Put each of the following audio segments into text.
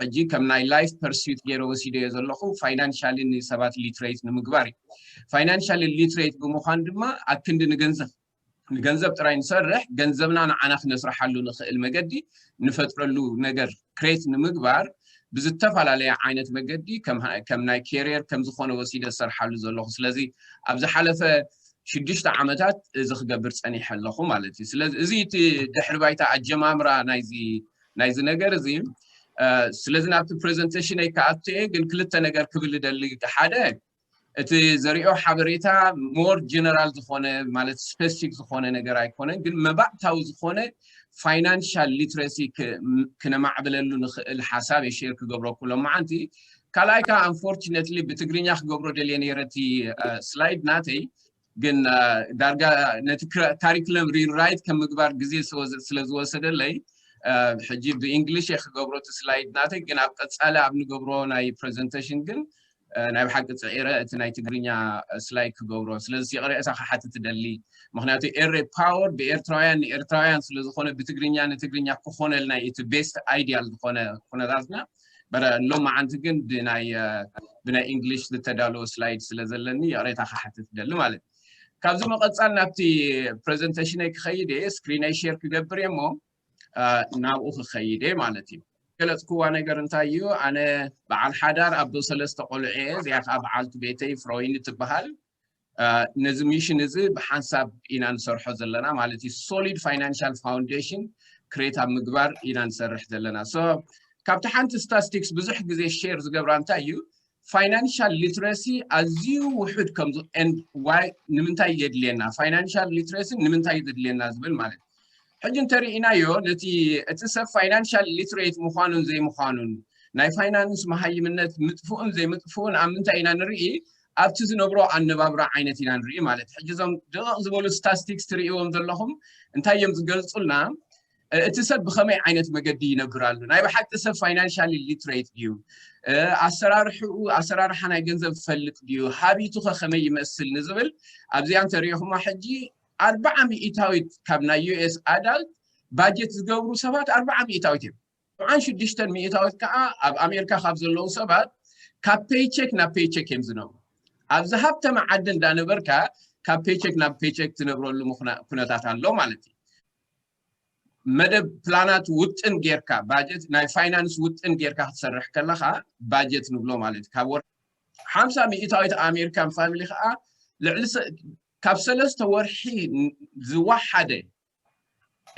ሕጂ ከም ናይ life pursuit ገይረ ወሲደዮ ዘለኹ financially ንሰባት literate ንምግባር እዩ። Financially literate ብምዃን ድማ ኣክንዲ ንገንዘብ ንገንዘብ ጥራይ ንሰርሕ፣ ገንዘብና ንዓና ክነስርሓሉ ንኽእል መገዲ ንፈጥረሉ ነገር create ንምግባር ብዝተፈላለየ ዓይነት መገዲ ከም ናይ career ከም ዝኾነ ወሲደ ዝሰርሓሉ ዘለኹ። ስለዚ ኣብ ዝሓለፈ ሽዱሽተ ዓመታት እዚ ክገብር ፀኒሐ ኣለኹ ማለት እዩ። ስለዚ እዚ እቲ ድሕሪ ባይታ ኣጀማምራ ናይዚ ናይዚ ነገር እዚ ስለዚ ናብቲ presentation ይ ክኣቱ እየ። ግን ክልተ ነገር ክብል ደሊ ሓደ እቲ ዘሪኦ ሓበሬታ more general ዝኾነ ማለት specific ዝኾነ ነገር ኣይኮነን፣ ግን መባእታዊ ዝኾነ financial literacy ክነማዕብለሉ ንኽእል ሓሳብ የ share ክገብረኩ ሎም መዓንቲ። ካልኣይ ከዓ unfortunately ብትግርኛ ክገብሮ ደልየ ነይረ እቲ slide ናተይ፣ ግን ዳርጋ ነቲ curriculum rewrite ከም ምግባር ግዜ ስለ ዝወሰደለይ ሕጂ ብ English እየ ክገብሮ እቲ slide ናተይ። ግን ኣብ ቀፃሊ ኣብ ንገብሮ ናይ presentation ግን ናይ ብሓቂ ፅዒረ እቲ ናይ ትግርኛ slide ክገብሮ። ስለዚ ይቕሬታ ክሓትት እደሊ። ምክንያቱ ኤረ power ብኤርትራውያን ንኤርትራውያን ስለዝኾነ ብትግርኛ ንትግርኛ ክኾነልና እዩ እቲ best ideal ዝኾነ ኩነታትና። በረ ሎም መዓንቲ ግን ብናይ ብናይ English ዝተዳለወ slide ስለ ዘለኒ ይቕሬታ ክሓትት እደሊ ማለት እዩ። ካብዚ መቐፃል ናብቲ presentation ይ ክኸይድ እየ። Screen ይ share ክገብር እየ እሞ ናብኡ ክኸይድ እየ ማለት እዩ። ገለፅክዋ ነገር እንታይ እዩ? ኣነ በዓል ሓዳር ኣቦ ሰለስተ ቆልዑ እየ። እዚኣ ከዓ በዓልቲ ቤተይ ፍሮይን ትበሃል። ነዚ ሚሽን እዚ ብሓንሳብ ኢና ንሰርሖ ዘለና ማለት እዩ። Solid financial foundation create ኣብ ምግባር ኢና ንሰርሕ ዘለና። So ካብቲ ሓንቲ statistics ብዙሕ ግዜ share ዝገብራ እንታይ እዩ? Financial literacy ኣዝዩ ውሑድ ከምዚ and why ንምንታይ የድልየና? Financial literacy ንምንታይ ዘድልየና ዝብል ማለት ሕጂ እንተርኢናዮ ነቲ እቲ ሰብ financial literate ምዃኑን ዘይምዃኑን ናይ finance መሃይምነት ምጥፍኡን ዘይምጥፍኡን ኣብ ምንታይ ኢና ንርኢ? ኣብቲ ዝነብሮ ኣነባብራ ዓይነት ኢና ንርኢ ማለት። ሕጂ እዞም ደቐቕ ዝበሉ statistics ትርእይዎም ዘለኹም እንታይ እዮም ዝገልጹልና? እቲ ሰብ ብኸመይ ዓይነት መገዲ ይነብር ኣሎ? ናይ ብሓቂ ሰብ financially literate ድዩ? ኣሰራርሕኡ ኣሰራርሓ ናይ ገንዘብ ዝፈልጥ ድዩ? ሃቢቱ ከ ከመይ ይመስል ንዝብል ኣብዚኣ እንተሪኢኹማ ሕጂ ኣርብዓ ሚእታዊት ካብ ናይ US adult budget ዝገብሩ ሰባት ኣርብዓ ሚእታዊት እዮም። ሰብዓን ሽዱሽተን ሚእታዊት ከዓ ኣብ ኣሜሪካ ካብ ዘለዉ ሰባት ካብ paycheck ናብ paycheck እዮም ዝነብሩ። ኣብዚ ሃብተመ ዓዲ እንዳነበርካ ካብ paycheck ናብ paycheck ትነብረሉ ኩነታት ኣሎ ማለት እዩ። መደብ ፕላናት ውጥን ጌርካ ባጀት ናይ finance ውጥን ጌርካ ክትሰርሕ ከለካ ባጀት ንብሎ ማለት እዩ። ካብ ወር ሓምሳ ሚእታዊት ኣሜሪካን family ከዓ ልዕሊ ካብ ሰለስተ ወርሒ ዝወሓደ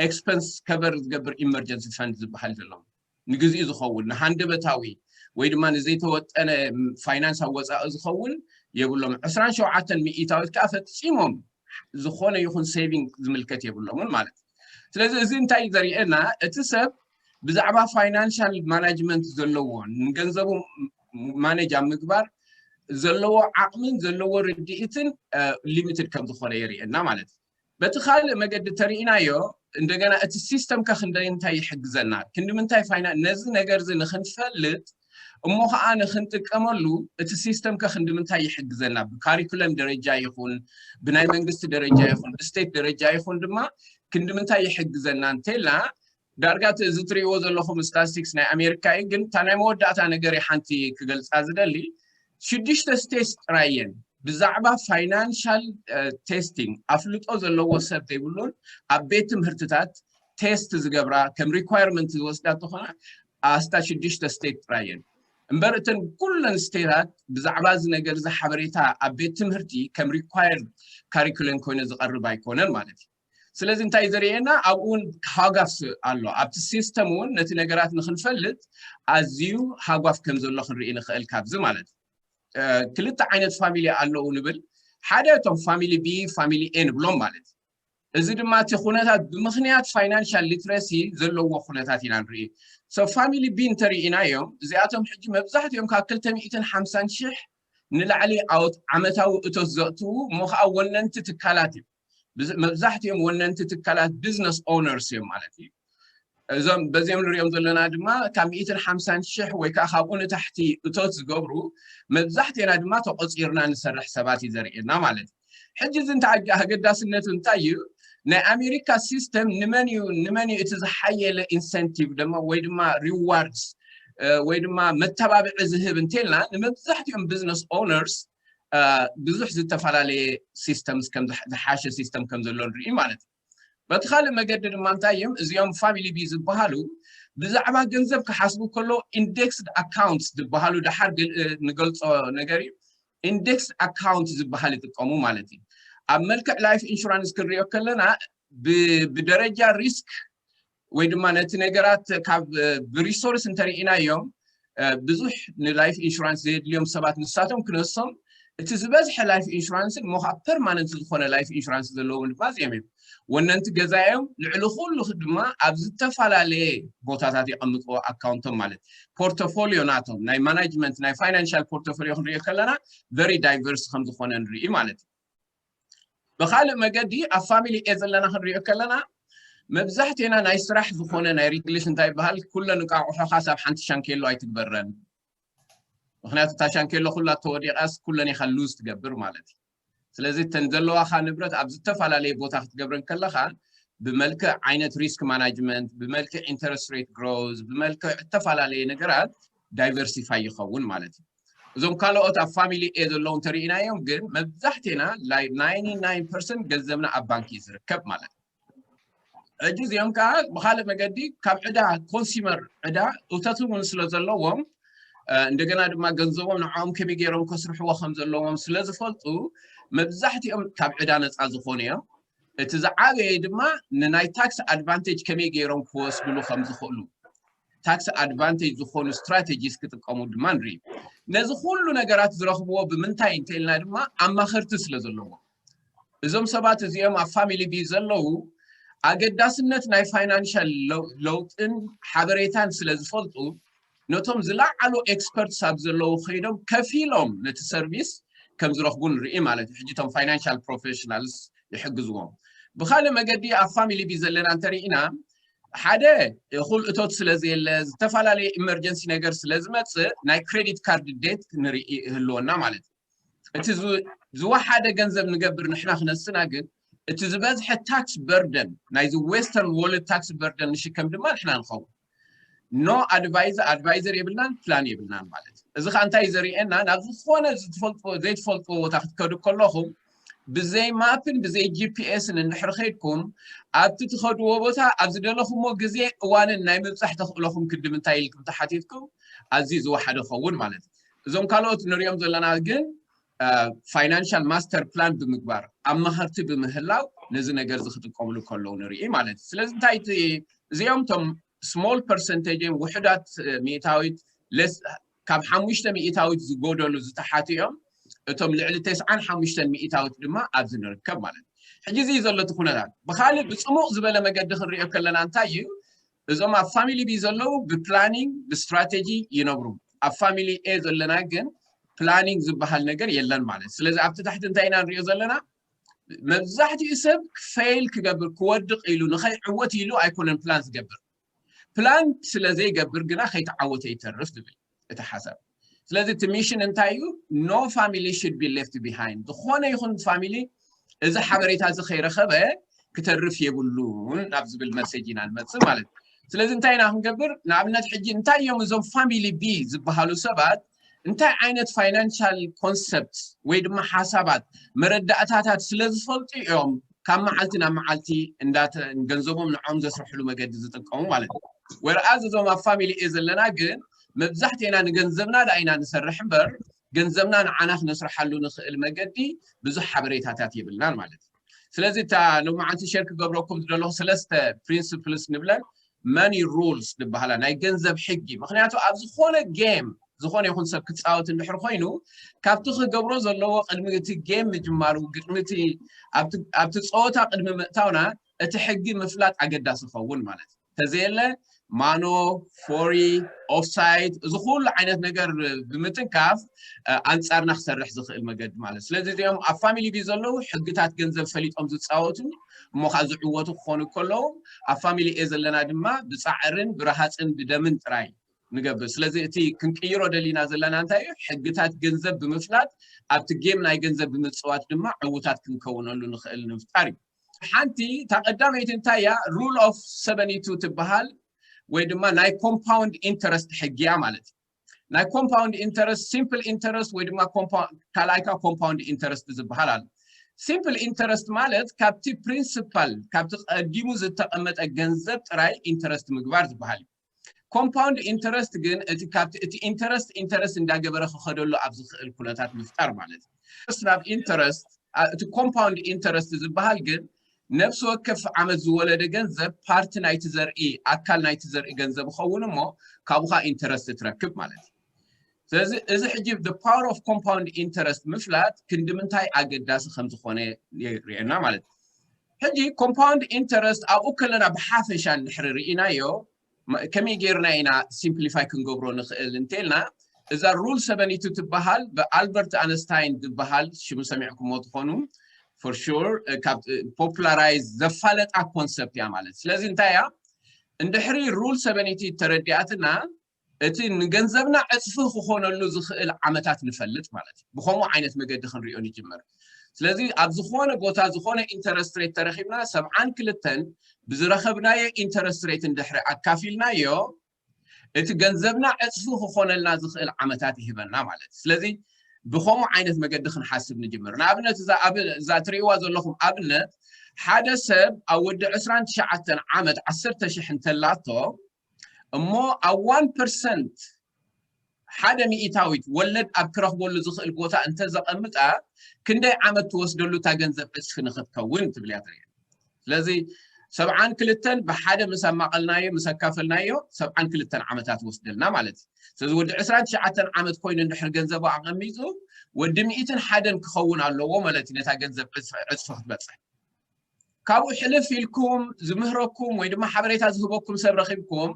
expense cover ዝገብር emergency fund ዝበሃል ዘሎ ንግዚኡ ዝኸውን ንሃንደበታዊ ወይ ድማ ንዘይተወጠነ finance ኣወፃኢ ዝኸውን የብሎም። ዕስራን ሸውዓተን ሚእታዊት ከዓ ፈፂሞም ዝኾነ ይኹን saving ዝምልከት የብሎምን ማለት እዩ። ስለዚ እዚ እንታይ ዘርእየና? እቲ ሰብ ብዛዕባ financial management ዘለዎ ንገንዘቡ manage ኣብ ምግባር ዘለዎ ዓቕምን ዘለዎ ርድኢትን limited ከም ዝኾነ የርእየና ማለት እዩ። በቲ ካልእ መገዲ ተሪኢናዮ እንደገና እቲ system ከ ክንደይ እንታይ ይሕግዘና? ክንዲ ምንታይ finance ነዚ ነገር እዚ ንክንፈልጥ እሞ ከዓ ንክንጥቀመሉ እቲ system ከ ክንዲ ምንታይ ይሕግዘና? ብ curriculum ደረጃ ይኹን ብናይ መንግስቲ ደረጃ ይኹን ብ state ደረጃ ይኹን ድማ ክንዲ ምንታይ ይሕግዘና እንተልና ዳርጋ እዚ ትሪእዎ ዘለኹም statistics ናይ ኣሜሪካ እዩ። ግን እታ ናይ መወዳእታ ነገር ሓንቲ ክገልፃ ዝደሊ ሽዱሽተ states ጥራይ እየን ብዛዕባ financial testing ኣፍልጦ ዘለዎ ሰብ ዘይብሉን ኣብ ቤት ትምህርትታት test ዝገብራ ከም requirement ዝወስዳ እንተኾና ኣስታት ሽዱሽተ state ጥራይ እየን። እምበር እተን ኩለን state ታት ብዛዕባ እዚ ነገር እዚ ሓበሬታ ኣብ ቤት ትምህርቲ ከም required curriculum ኮይኑ ዝቐርብ ኣይኮነን ማለት እዩ። ስለዚ እንታይ ዘርእየና ኣብኡ እውን ሃጓፍ ኣሎ ኣብቲ system እውን ነቲ ነገራት ንክንፈልጥ ኣዝዩ ሃጓፍ ከም ዘሎ ክንርኢ ንኽእል ካብዚ ማለት እዩ። ክልተ ዓይነት family ኣለዉ ንብል ሓደ እቶም family B family A ንብሎም ማለት እዩ። እዚ ድማ እቲ ኩነታት ብምክንያት financial literacy ዘለዎ ኩነታት ኢና ንርኢ። So family B እንተርኢናዮም እዚኣቶም ሕጂ መብዛሕትኦም ካብ ክልተ ሚእትን ሓምሳን ሽሕ ንላዕሊ ዓወት ዓመታዊ እቶት ዘእትዉ እሞ ከዓ ወነንቲ ትካላት እዮም። መብዛሕትኦም ወነንቲ ትካላት business owners እዮም ማለት እዩ። እዞም በዚኦም ንሪኦም ዘለና ድማ ካብ ሚእትን ሓምሳን ሽሕ ወይ ከዓ ካብኡ ንታሕቲ እቶት ዝገብሩ መብዛሕትኦና ድማ ተቆፂርና ንሰርሕ ሰባት እዩ ዘርእየና ማለት እዩ። ሕጂ እዚ እንታይ ኣገዳስነቱ እንታይ እዩ? ናይ ኣሜሪካ system ንመን እዩ ንመን እዩ እቲ ዝሓየለ incentive ድማ ወይ ድማ rewards ወይ ድማ መተባብዒ ዝህብ እንተልና ንመብዛሕትኦም business owners ብዙሕ ዝተፈላለየ system ዝሓሸ system ከም ዘሎ ንርኢ ማለት እዩ። በቲ ካልእ መገዲ ድማ እንታይ እዮም እዚኦም family B ዝበሃሉ ብዛዕባ ገንዘብ ክሓስቡ ከሎ indexed accounts ዝበሃሉ ደሓር ንገልጾ ነገር እዩ። Indexed account ዝበሃል ይጥቀሙ ማለት እዩ። ኣብ መልክዕ life insurance ክንሪኦ ከለና ብደረጃ risk ወይ ድማ ነቲ ነገራት ካብ ብሪሶርስ እንተርኢናዮም ብዙሕ ን life insurance ዘየድልዮም ሰባት ንሳቶም ክነሶም እቲ ዝበዝሐ life insurance እሞ ከዓ permanent ዝኾነ life insurance ዘለዎም ድማ እዚኦም እዮም። ወነንቲ ገዛ እዮም። ልዕሊ ኩሉ ድማ ኣብ ዝተፈላለየ ቦታታት የቐምጥዎ ኣካውንቶም ማለት portfolio ናቶም ናይ management ናይ financial portfolio ክንሪኦ ከለና very diverse ከም ዝኾነ ንርኢ ማለት እዩ። ብካልእ መገዲ ኣብ family A ዘለና ክንሪኦ ከለና መብዛሕቴና ናይ ስራሕ ዝኾነ ናይ ሪግሊሽ እንታይ ይበሃል ኩለን እንቃቑሖኻ ሳብ ሓንቲ ሻንኬሎ ኣይትግበረን። ምክንያቱ እታ ሻንኬሎ ኩላ ተወዲቃስ ኩለን ኢኻ lose ትገብር ማለት እዩ። ስለዚ እተን ዘለዋኻ ንብረት ኣብ ዝተፈላለየ ቦታ ክትገብረን ከለኻ ብመልክዕ ዓይነት risk management ብመልክዕ interest rate growth ብመልክዕ እተፈላለየ ነገራት diversify ይኸውን ማለት እዩ። እዞም ካልኦት ኣብ family A ዘለዉ እንተርኢናዮም ግን መብዛሕቴና ninety-nine percent ገንዘብና ኣብ ባንክ እዩ ዝርከብ ማለት እዩ። ሕጂ እዚኦም ከዓ ብካልእ መገዲ ካብ ዕዳ consumer ዕዳ እቶት እውን ስለ ዘለዎም እንደገና ድማ ገንዘቦም ንዕኦም ከመይ ገይሮም ከስርሕዎ ከም ዘለዎም ስለ ዝፈልጡ መብዛሕትኦም ካብ ዕዳ ነፃ ዝኾኑ እዮም። እቲ ዝዓበየ ድማ ንናይ tax advantage ከመይ ገይሮም ክወስድሉ ከም ዝኽእሉ tax advantage ዝኾኑ strategies ክጥቀሙ ድማ ንርኢ። ነዚ ኩሉ ነገራት ዝረኽብዎ ብምንታይ እንተኢልና ድማ ኣማኸርቲ ስለ ዘለዎ እዞም ሰባት እዚኦም ኣብ family B ዘለዉ ኣገዳስነት ናይ financial ለውጥን ሓበሬታን ስለ ዝፈልጡ ነቶም ዝለዓሉ experts ኣብ ዘለዉ ከይዶም ከፊሎም ነቲ service ከም ዝረኽቡ ንርኢ ማለት እዩ። ሕጂ እቶም financial professionals ይሕግዝዎም። ብካልእ መገዲ ኣብ family B ዘለና እንተርኢና ሓደ እኹል እቶት ስለ ዘየለ ዝተፈላለየ emergency ነገር ስለ ዝመፅእ ናይ credit card debt ንርኢ ይህልወና ማለት እዩ። እቲ ዝወሓደ ገንዘብ ንገብር ንሕና ክነስና ግን እቲ ዝበዝሐ tax burden ናይዚ western world tax burden ንሽከም ድማ ንሕና ንኸውን። No advisor advisor የብልናን plan የብልናን ማለት እዩ። እዚ ከዓ እንታይ ዘርእየና ናብ ዝኾነ ዘይትፈልጥዎ ቦታ ክትከዱ ከለኹም ብዘይ map ን ብዘይ GPS ን እንድሕር ከይድኩም ኣብቲ ትኸድዎ ቦታ ኣብ ዝደለኹሞ ግዜ እዋንን ናይ ምብፃሕ ተኽእሎኹም ክድም እንታይ ኢልኩም ተሓቲትኩም ኣዝዩ ዝወሓደ ኸውን ማለት እዩ። እዞም ካልኦት ንሪኦም ዘለና ግን financial master plan ብምግባር ኣማኸርቲ ብምህላው ነዚ ነገር እዚ ክጥቀምሉ ከለዉ ንርኢ ማለት እዩ። ስለዚ እንታይ እዚኦም ቶም small percentage እዮም ውሕዳት ሚእታዊት ካብ ሓሙሽተ ሚእታዊት ዝጎደሉ ዝተሓቱ እዮም። እቶም ልዕሊ ተስዓን ሓሙሽተን ሚእታዊት ድማ ኣብዚ ንርከብ ማለት እዩ። ሕጂ እዚ ዘሎ እቲ ኩነታት ብካልእ ብፅሙቕ ዝበለ መገዲ ክንሪኦ ከለና እንታይ እዩ እዞም ኣብ family B ዘለዉ ብ planning ብ strategy ይነብሩ። ኣብ family A ዘለና ግን planning ዝበሃል ነገር የለን ማለት። ስለዚ ኣብቲ ታሕቲ እንታይ ኢና ንሪኦ ዘለና መብዛሕትኡ ሰብ fail ክገብር ክወድቕ ኢሉ ንኸይዕወት ኢሉ ኣይኮነን plan ዝገብር። Plan ስለ ዘይገብር ግና ከይተዓወተ ይተርፍ ዝብል እቲ ሓሳብ። ስለዚ እቲ mission እንታይ እዩ? No family should be left behind። ዝኾነ ይኹን family እዚ ሓበሬታ እዚ ከይረኸበ ክተርፍ የብሉን ናብ ዝብል message ኢና ንመፅእ ማለት እዩ። ስለዚ እንታይ ኢና ክንገብር? ንኣብነት ሕጂ እንታይ እዮም እዞም family B ዝበሃሉ ሰባት እንታይ ዓይነት financial concept ወይ ድማ ሓሳባት መረዳእታታት ስለ ዝፈልጡ እዮም ካብ መዓልቲ ናብ መዓልቲ ገንዘቦም ንዖም ዘስርሕሉ መገዲ ዝጥቀሙ ማለት እዩ። Whereas እዞም ኣብ family A ዘለና ግን መብዛሕትኤና ንገንዘብና ደኣ ኢና ንሰርሕ እምበር ገንዘብና ንዓና ክነስርሓሉ ንኽእል መገዲ ብዙሕ ሓበሬታታት የብልናን ማለት እዩ። ስለዚ እታ ሎማዓንቲ share ክገብረኩም ዝደለኹ ሰለስተ principles ንብለን money rules ዝበሃላ ናይ ገንዘብ ሕጊ። ምክንያቱ ኣብ ዝኾነ game ዝኾነ ይኹን ሰብ ክፃወት እንድሕር ኮይኑ ካብቲ ክገብሮ ዘለዎ ቅድሚ እቲ game ምጅማሩ ቅድሚ እቲ ኣብቲ ፀወታ ቅድሚ ምእታውና እቲ ሕጊ ምፍላጥ ኣገዳሲ ይኸውን ማለት እዩ። ተዘየለ ማኖ ፎሪ ኦፍሳይድ እዚ ኩሉ ዓይነት ነገር ብምጥንካፍ ኣንፃርና ክሰርሕ ዝኽእል መገዲ ማለት ስለዚ እዚኦም ኣብ family B ዘለዉ ሕግታት ገንዘብ ፈሊጦም ዝፃወቱ እሞ ከዓ ዝዕወቱ ክኾኑ ከለዉ ኣብ family A ዘለና ድማ ብፃዕርን ብረሃፅን ብደምን ጥራይ ንገብር። ስለዚ እቲ ክንቅይሮ ደሊና ዘለና እንታይ እዩ? ሕግታት ገንዘብ ብምፍላጥ ኣብቲ game ናይ ገንዘብ ብምፅዋት ድማ ዕውታት ክንከውነሉ ንኽእል ንምፍጣር እዩ። ሓንቲ እታ ቀዳመይቲ እንታይ እያ? Rule of seventy two ትበሃል። ወይ ድማ ናይ compound interest ሕጊ እያ ማለት እዩ። ናይ compound interest፣ simple interest ወይ ድማ ካልኣይካ compound interest ዝበሃል ኣሎ። Simple interest ማለት ካብቲ principal፣ ካብቲ ቀዲሙ ዝተቐመጠ ገንዘብ ጥራይ interest ምግባር ዝበሃል እዩ። Compound interest ግን እቲ ካብቲ እቲ interest interest እንዳገበረ ክኸደሉ ኣብ ዝኽእል ኩነታት ምፍጣር ማለት እዩ። ናብ interest፣ እቲ compound interest ዝበሃል ግን ነፍሲ ወከፍ ዓመት ዝወለደ ገንዘብ ፓርቲ ናይቲ ዘርኢ፣ ኣካል ናይቲ ዘርኢ ገንዘብ ይኸውን እሞ ካብኡ ከዓ interest ትረክብ ማለት እዩ። ስለዚ እዚ ሕጂ the power of compound interest ምፍላጥ ክንዲ ምንታይ ኣገዳሲ ከም ዝኾነ የርእየና ማለት እዩ። ሕጂ compound interest ኣብኡ ከለና ብሓፈሻ እንድሕሪ ርኢናዮ ከመይ ጌርና ኢና simplify ክንገብሮ ንኽእል እንተልና፣ እዛ rule seventy two ትበሃል ብኣልበርት ኣነስታይን ዝበሃል ሽሙ ሰሚዕኩሞ ትኾኑ for sure፣ ካብ popularize ዘፋለጣ concept እያ ማለት። ስለዚ እንታይ እያ? እንድሕሪ rule seventy two ተረዲኣትና እቲ ንገንዘብና ዕፅፊ ክኾነሉ ዝኽእል ዓመታት ንፈልጥ ማለት እዩ። ብኸምኡ ዓይነት መገዲ ክንሪኦ ንጅምር። ስለዚ ኣብ ዝኾነ ቦታ ዝኾነ interest rate ተረኺብና ሰብዓን ክልተን ብዝረኸብናዮ interest rate እንድሕሪ ኣካፊልናዮ እቲ ገንዘብና ዕፅፊ ክኾነልና ዝኽእል ዓመታት ይህበና ማለት እዩ። ስለዚ ብኸምኡ ዓይነት መገዲ ክንሓስብ ንጅምር። ንኣብነት እዛ እዛ ትርእይዋ ዘለኹም ኣብነት ሓደ ሰብ ኣብ ወዲ ዕስራን ትሽዓተን ዓመት ዓሰርተ ሽሕ እንተላቶ እሞ ኣብ one percent ሓደ ሚእታዊት ወለድ ኣብ ክረኽበሉ ዝኽእል ቦታ እንተዘቐምጣ ክንደይ ዓመት ትወስደሉ እታ ገንዘብ ዕፅፊ ንክትከውን ትብል እያ ትርኢ። ስለዚ ሰብዓን ክልተን ብሓደ ምስ ኣማቐልናዮ ምስ ኣካፈልናዮ ሰብዓን ክልተን ዓመታት ወስደልና ማለት እዩ። ስለዚ ወዲ ዕስራን ትሽዓተን ዓመት ኮይኑ እንድሕር ገንዘቡ ኣቐሚጡ ወዲ ሚእትን ሓደን ክኸውን ኣለዎ ማለት እዩ ነታ ገንዘብ ዕፅፊ ክትበፅሕ። ካብኡ ሕልፍ ኢልኩም ዝምህረኩም ወይ ድማ ሓበሬታ ዝህበኩም ሰብ ረኺብኩም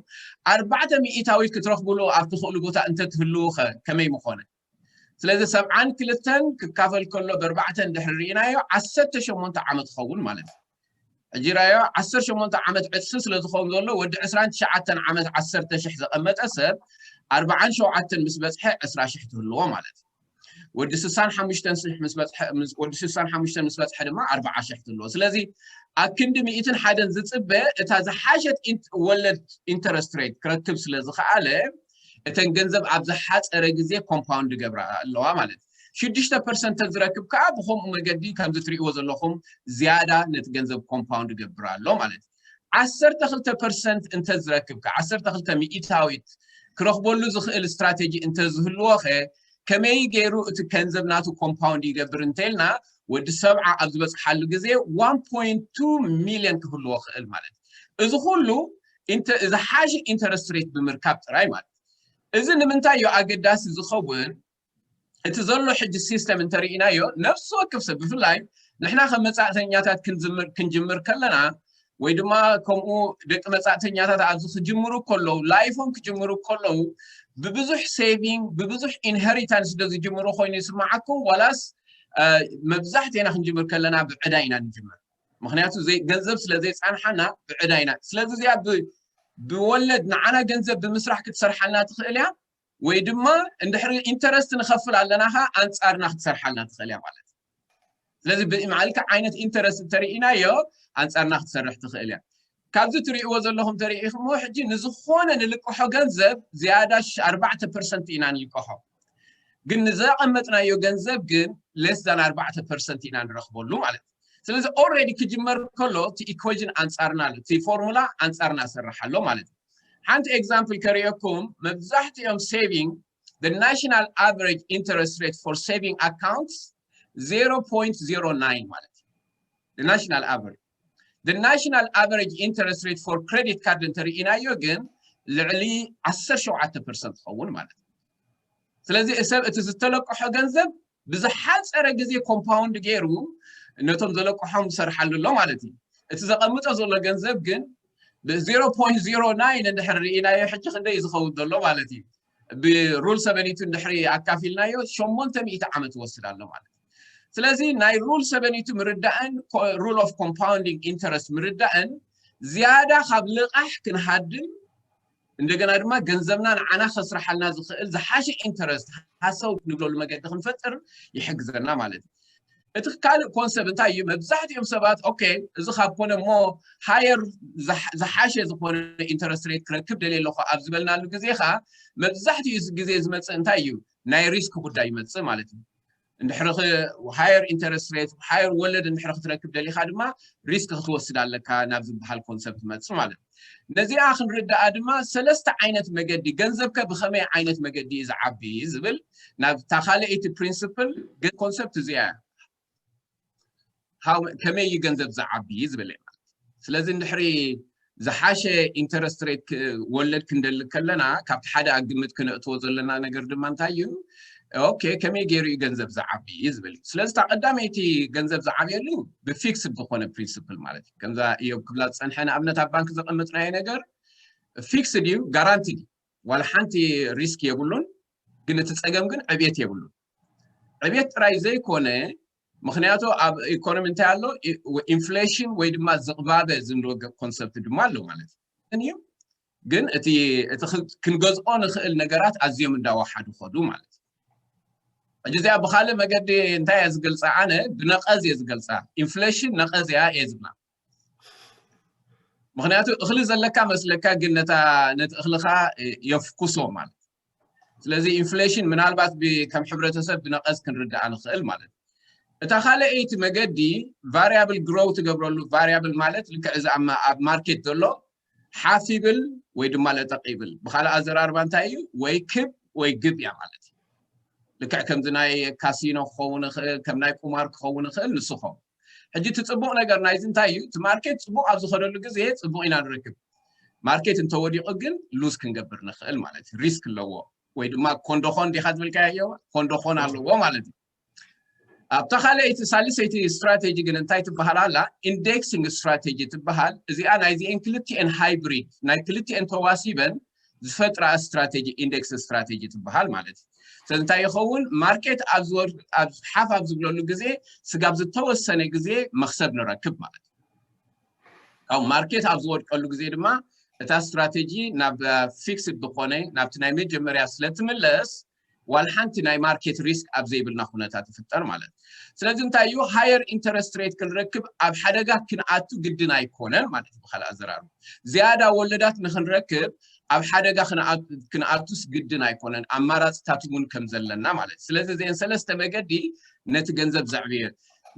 ኣርባዕተ ሚእታዊት ክትረኽብሉ ኣብ ትኽእሉ ቦታ እንተትህልውኸ ከመይ ምኾነ? ስለዚ ሰብዓን ክልተን ክካፈል ከሎ ብኣርባዕተ እንድሕሪ ርኢናዮ ዓሰርተ ሸሞንተ ዓመት ክኸውን ማለት እዩ። ሕጂ ራዮ ዓሰርተ ሸሞንተ ዓመት ዕፅፊ ስለ ዝኸውን ዘሎ ወዲ ዕስራን ትሽዓተን ዓመት ዓሰርተ ሽሕ ዘቐመጠ ሰብ ኣርባዓን ሸውዓተን ምስ በፅሐ ዕስራ ሽሕ ትህልዎ ማለት እዩ። ወዲ ስሳን ሓሙሽተን ሽሕ ምስ በፅሐ ወዲ ስሳን ሓሙሽተን ምስ በፅሐ ድማ ኣርባዓ ሽሕ ትህልዎ። ስለዚ ኣብ ክንዲ ሚእትን ሓደን ዝፅበ እታ ዝሓሸት ወለድ interest rate ክረክብ ስለ ዝኸኣለ እተን ገንዘብ ኣብ ዝሓፀረ ግዜ compound ይገብራ ኣለዋ ማለት እዩ። ሽዱሽተ ፐርሰንት ዝረክብ ከዓ ብከምኡ መገዲ ከምዚ ትሪእዎ ዘለኹም ዝያዳ ነቲ ገንዘብ compound ይገብር ኣሎ ማለት እዩ። ዓሰርተ ክልተ ፐርሰንት እንተዝረክብ ከዓ ዓሰርተ ክልተ ሚእታዊት ክረኽበሉ ዝኽእል ስትራቴጂ እንተዝህልዎ ኸ ከመይ ገይሩ እቲ ገንዘብ ናቱ compound ይገብር እንተልና ወዲ ሰብዓ ኣብ ዝበፅሓሉ ግዜ one point two ሚልዮን ክህልዎ ክእል ማለት እዩ። እዚ ኩሉ ዝሓሸ interest rate ብምርካብ ጥራይ ማለት እዩ። እዚ ንምንታይ እዩ ኣገዳሲ ዝኸውን? እቲ ዘሎ ሕጂ system እንተርኢናዮ ነፍሲ ወከፍ ሰብ ብፍላይ ንሕና ከም መፃእተኛታት ክንጅምር ከለና ወይ ድማ ከምኡ ደቂ መፃእተኛታት ኣብዚ ክጅምሩ ከለዉ ላይፎም ክጅምሩ ከለዉ ብብዙሕ saving ብብዙሕ inheritance ዶ ዝጅምሩ ኮይኑ ይስማዓኩም ዋላስ መብዛሕትና ክንጅምር ከለና ብዕዳ ኢና ንጅምር። ምክንያቱ ገንዘብ ስለ ዘይፃንሓና ብዕዳ ኢና። ስለዚ እዚኣ ብወለድ ንዓና ገንዘብ ብምስራሕ ክትሰርሓልና ትኽእል እያ ወይ ድማ እንድሕሪ interest ንኸፍል ኣለና ኸ ኣንፃርና ክትሰርሓልና ትኽእል እያ ማለት እዩ። ስለዚ ብማዕልካ ዓይነት interest እንተርኢናዮ ኣንፃርና ክትሰርሕ ትኽእል እያ። ካብዚ ትሪእዎ ዘለኹም ተሪኢኹምዎ ሕጂ ንዝኾነ ንልቅሖ ገንዘብ ዝያዳ ኣርባዕተ ፐርሰንት ኢና ንልቅሖ። ግን ንዘቐመጥናዮ ገንዘብ ግን less than ኣርባዕተ ፐርሰንት ኢና ንረኽበሉ ማለት እዩ። ስለዚ already ክጅመር ከሎ እቲ equation ኣንፃርና ኣሎ፣ እቲ ፎርሙላ ኣንፃርና ሰርሕ ኣሎ ማለት እዩ። ሓንቲ example ከርእየኩም፣ መብዛሕትኦም saving the national average interest rate for saving accounts zero point zero nine ማለት እዩ። National average the national average interest rate for credit card እንተርኢናዮ ግን ልዕሊ ዓሰርተ ሸውዓተ ፐርሰንት ትኸውን ማለት እዩ። ስለዚ ሰብ እቲ ዝተለቅሖ ገንዘብ ብዝሓፀረ ግዜ compound ገይሩ ነቶም ዘለቅሖም ዝሰርሓሉ ኣሎ ማለት እዩ። እቲ ዘቐምጦ ዘሎ ገንዘብ ግን ብ0.09 እንድሕር ርኢናዮ ሕጂ ክንደይ ዝኸውን ዘሎ ማለት እዩ። ብ rule seventy two እንድሕሪ ኣካፊልናዮ ሸሞንተ ሚእቲ ዓመት ይወስድ ኣሎ ማለት እዩ። ስለዚ ናይ rule seventy two ምርዳእን rule of compounding interest ምርዳእን ዝያዳ ካብ ልቓሕ ክንሃድም እንደገና ድማ ገንዘብና ንዓና ከስርሓልና ዝኽእል ዝሓሸ interest ሃሰው ንብለሉ መገዲ ክንፈጥር ይሕግዘና ማለት እዩ። እቲ ካልእ ኮንሰፕት እንታይ እዩ? መብዛሕትኦም ሰባት okay፣ እዚ ካብ ኮነ እሞ higher ዝሓሸ ዝኾነ interest rate ክረክብ ደልየ ኣለኹ ኣብ ዝበልናሉ ግዜ ኸዓ መብዛሕትኡ ግዜ ዝመፅእ እንታይ እዩ? ናይ ሪስክ ጉዳይ ይመፅእ ማለት እዩ። እንድሕሪ higher interest rate፣ higher ወለድ እንድሕሪ ክትረክብ ደሊኻ ድማ ሪስክ ክትወስድ ኣለካ ናብ ዝበሃል ኮንሰፕት ትመፅእ ማለት እዩ። ነዚኣ ክንርዳኣ ድማ ሰለስተ ዓይነት መገዲ፣ ገንዘብከ ብኸመይ ዓይነት መገዲ እዩ ዝዓቢ ዝብል ናብታ ካልኣይቲ ፕሪንስፕል ኮንሰፕት እዚኣ ከመይ እዩ ገንዘብ ዝዓቢ ዝብል ማለት። ስለዚ እንድሕሪ ዝሓሸ interest rate ወለድ ክንደሊ ከለና ካብቲ ሓደ ኣብ ግምት ክነእትዎ ዘለና ነገር ድማ እንታይ እዩ? okay፣ ከመይ ገይሩ እዩ ገንዘብ ዝዓቢ ዝብል እዩ። ስለዚ እታ ቀዳመይቲ ገንዘብ ዝዓብየሉ ብፊክስድ ዝኾነ ፕሪንስፕል ማለት እዩ። ከምዛ እዮብ ክብላ ዝፀንሐ ንኣብነት ኣብ ባንክ ዘቐመጥናዮ ነገር ፊክስድ እዩ፣ ጋራንቲድ እዩ። ዋላ ሓንቲ ሪስክ የብሉን፣ ግን እቲ ፀገም ግን ዕብየት የብሉን። ዕብየት ጥራይ ዘይኮነ ምክንያቱ ኣብ ኢኮኖሚ እንታይ ኣሎ? ኢንፍሌሽን ወይ ድማ ዝቕባበ ዝንወገ ኮንሰፕት ድማ ኣሎ ማለት እዩ። ግን እቲ እቲ ክንገዝኦ ንኽእል ነገራት ኣዝዮም እንዳወሓዱ ኸዱ ማለት እዩ። ሕጂ እዚኣ ብካልእ መገዲ እንታይ እየ ዝገልፃ? ኣነ ብነቐዝ እየ ዝገልፃ። ኢንፍሌሽን ነቐዝ እያ እየ ዝብላ። ምክንያቱ እኽሊ ዘለካ መስለካ፣ ግን ነቲ እኽልኻ የፍኩሶ ማለት። ስለዚ ኢንፍሌሽን ምናልባት ከም ሕብረተሰብ ብነቐዝ ክንርዳኣ ንኽእል ማለት። እታ ካልኣይቲ መገዲ ቫሪያብል ግሮው ትገብረሉ። ቫሪያብል ማለት ልክዕ እዚ ኣብ ማርኬት ዘሎ ሓፍ ይብል ወይ ድማ ለጠቕ ይብል። ብካልእ ኣዘራርባ እንታይ እዩ? ወይ ክብ ወይ ግብ እያ ማለት እዩ። ልክዕ ከምዚ ናይ ካሲኖ ክኸውን ይኽእል፣ ከም ናይ ቁማር ክኸውን ይኽእል፣ ንስኹም ሕጂ እቲ ፅቡቕ ነገር ናይዚ እንታይ እዩ? እቲ ማርኬት ፅቡቕ ኣብ ዝኸደሉ ግዜ ፅቡቕ ኢና ንረክብ። ማርኬት እንተወዲቑ ግን ሉዝ ክንገብር ንኽእል ማለት እዩ። ሪስክ ኣለዎ ወይ ድማ ኮንዶኾን ዲኻ ዝበልካዮ? ኮንዶኾን ኣለዎ ማለት እዩ። ኣብታ ካልኣይቲ ሳልሰይቲ ስትራቴጂ ግን እንታይ ትበሃል ኣላ? ኢንዴክሲንግ ስትራቴጂ ትበሃል። እዚኣ ናይዚአን ክልቲአን ሃይብሪድ፣ ናይ ክልቲአን ተዋሲበን ዝፈጥራ ስትራቴጂ ኢንዴክስ ስትራቴጂ ትበሃል ማለት እዩ። ስለዚ እንታይ ይኸውን? ማርኬት ኣብ ሓፍ ኣብ ዝብለሉ ግዜ ስጋብ ዝተወሰነ ግዜ መክሰብ ንረክብ ማለት እዩ። ካብ ማርኬት ኣብ ዝወድቀሉ ግዜ ድማ እታ ስትራቴጂ ናብ ፊክስድ ዝኾነ ናብቲ ናይ መጀመርያ ስለትምለስ ዋላ ሓንቲ ናይ ማርኬት ሪስክ ኣብ ዘይብልና ኩነታት ይፍጠር ማለት እዩ። ስለዚ እንታይ እዩ? ሃየር ኢንተረስት ሬት ክንረክብ ኣብ ሓደጋ ክንኣቱ ግድን ኣይኮነን ማለት እዩ። ብካልእ ኣዘራርባ ዝያዳ ወለዳት ንክንረክብ ኣብ ሓደጋ ክንኣቱስ ግድን ኣይኮነን፣ ኣማራፅታት እውን ከም ዘለና ማለት እዩ። ስለዚ እዚአን ሰለስተ መገዲ ነቲ ገንዘብ ዘዕብየ።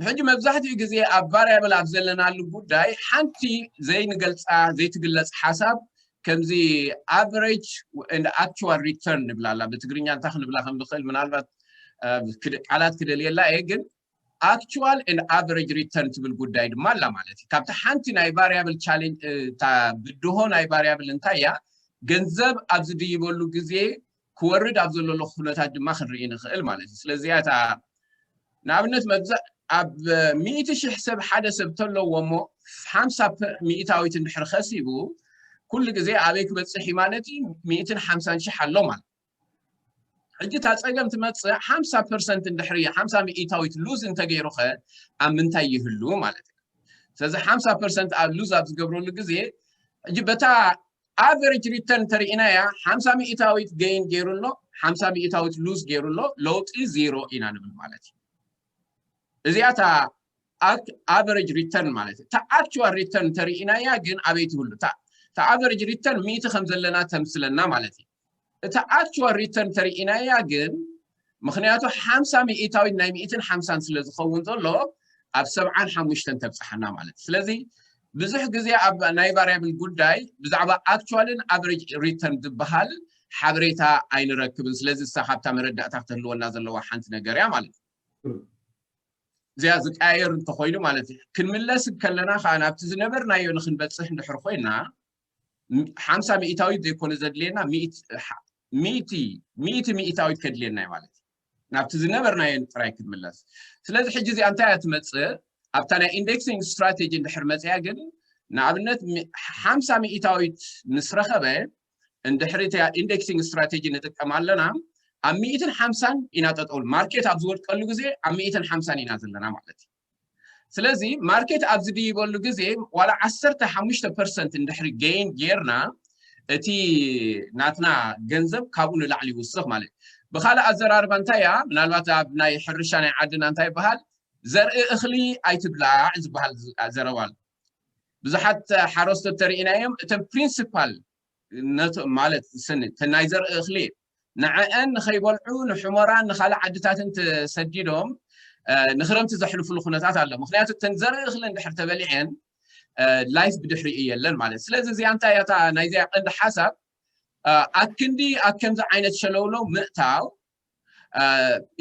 ሕጂ መብዛሕትኡ ግዜ ኣብ ቫሪያብል ኣብ ዘለናሉ ጉዳይ ሓንቲ ዘይንገልፃ ዘይትግለፅ ሓሳብ ከምዚ average and actual return ንብላ ኣላ። ብትግርኛ እንታይ ክንብላ ከም ንኽእል ምናልባት ቃላት ክደልየላ እየ፣ ግን actual and average return ትብል ጉዳይ ድማ ኣላ ማለት እዩ። ካብቲ ሓንቲ ናይ ቫሪያብል ቻሌንጅ እታ ብድሆ ናይ ቫሪያብል እንታይ እያ? ገንዘብ ኣብ ዝድይበሉ ግዜ ክወርድ ኣብ ዘለሎ ኩነታት ድማ ክንርኢ ንኽእል ማለት እዩ። ስለዚ እታ ንኣብነት መብዛእ ኣብ ሚእቲ ሽሕ ሰብ ሓደ ሰብ ተለዎ እሞ ሓምሳ ሚእታዊት እንድሕር ከሲቡ ኩሉ ግዜ ኣበይ ክበፅሕ እዩ ማለት እዩ? ሚእትን ሓምሳን ሽሕ ኣሎ ማለት። ሕጂ እታ ፀገም ትመፅእ ሓምሳ ፐርሰንት እንድሕር ሓምሳ ሚእታዊት ሉዝ እንተገይሩኸ ኣብ ምንታይ ይህሉ ማለት እዩ? ስለዚ ሓምሳ ፐርሰንት ኣብ ሉዝ ኣብ ዝገብረሉ ግዜ ሕጂ በታ ኣቨሬጅ ሪተርን ተርኢናያ ሓምሳ ሚእታዊት ገይን ገይሩ ኣሎ፣ ሓምሳ ሚእታዊት ሉዝ ገይሩ ኣሎ። ለውጢ ዜሮ ኢና ንብል ማለት እዩ። እዚኣ እታ ኣቨሬጅ ሪተርን ማለት እዩ። እታ ኣክቹዋል ሪተርን ተርኢናያ ግን ኣበይ ትህሉ? እታ ኣቨሬጅ ሪተርን ሚእቲ ከም ዘለና ተምስለና ማለት እዩ። እታ ኣክቹዋል ሪተርን ተርኢናያ ግን ምክንያቱ ሓምሳ ሚእታዊት ናይ ሚእትን ሓምሳን ስለ ዝኸውን ዘሎ ኣብ ሰብዓን ሓሙሽተን ተብፅሓና ማለት እዩ። ስለዚ ብዙሕ ግዜ ኣብ ናይ ቫሪያብል ጉዳይ ብዛዕባ ኣክቹዋልን ኣቨሬጅ ሪተርን ዝበሃል ሓበሬታ ኣይንረክብን። ስለዚ እሳ ካብታ መረዳእታ ክትህልወና ዘለዋ ሓንቲ ነገር እያ ማለት እዩ። እዚኣ ዝቀያየር እንተኮይኑ ማለት እዩ። ክንምለስ ከለና ከዓ ናብቲ ዝነበርናዮ ንክንበፅሕ እንድሕር ኮይና ሓምሳ ሚእታዊት ዘይኮነ ዘድልየና ሚእቲ ሚእታዊት ከድልየና እዩ ማለት እዩ። ናብቲ ዝነበርናዮ ጥራይ ክንምለስ። ስለዚ ሕጂ እዚኣ እንታይ እያ ትመፅእ? ኣብታ ናይ ኢንዴክሲንግ ስትራቴጂ እንድሕር መፅያ ግን ንኣብነት ሓምሳ ሚእታዊት ምስ ረኸበ እንድሕሪ ኢንዴክሲንግ ስትራቴጂ ንጥቀም ኣለና። ኣብ ሚእትን ሓምሳን ኢና ጠጠው፣ ማርኬት ኣብ ዝወድቀሉ ግዜ ኣብ ሚእትን ሓምሳን ኢና ዘለና ማለት እዩ። ስለዚ ማርኬት ኣብ ዝድይበሉ ግዜ ዋላ ዓሰርተ ሓሙሽተ ፐርሰንት እንድሕሪ ገይን ጌርና እቲ ናትና ገንዘብ ካብኡ ንላዕሊ ይውስኽ ማለት እዩ። ብካልእ ኣዘራርባ እንታይ እያ? ምናልባት ኣብ ናይ ሕርሻ ናይ ዓድና እንታይ ይበሃል? ዘርኢ እኽሊ ኣይትብላዕ ዝበሃል ዘረባ ኣሎ። ብዙሓት ሓረስቶት ተርእናዮም እተን ፕሪንሲፓል ማለት ስኒ ናይ ዘርኢ እኽሊ ንዐአን ንኸይበልዑ ንሕሞራን ንካልእ ዓድታትን ተሰዲዶም ንክረምቲ ዘሕልፉሉ ኩነታት ኣሎ። ምክንያቱ እተን ዘርኢ እኽሊ እንድሕር ተበሊዐን ላይፍ ብድሕሪኡ የለን ማለት። ስለዚ እዚኣ እንታይ እያ ናይዚኣ ቀንዲ ሓሳብ? ኣክንዲ ኣብ ከምዚ ዓይነት ሸለውለው ምእታው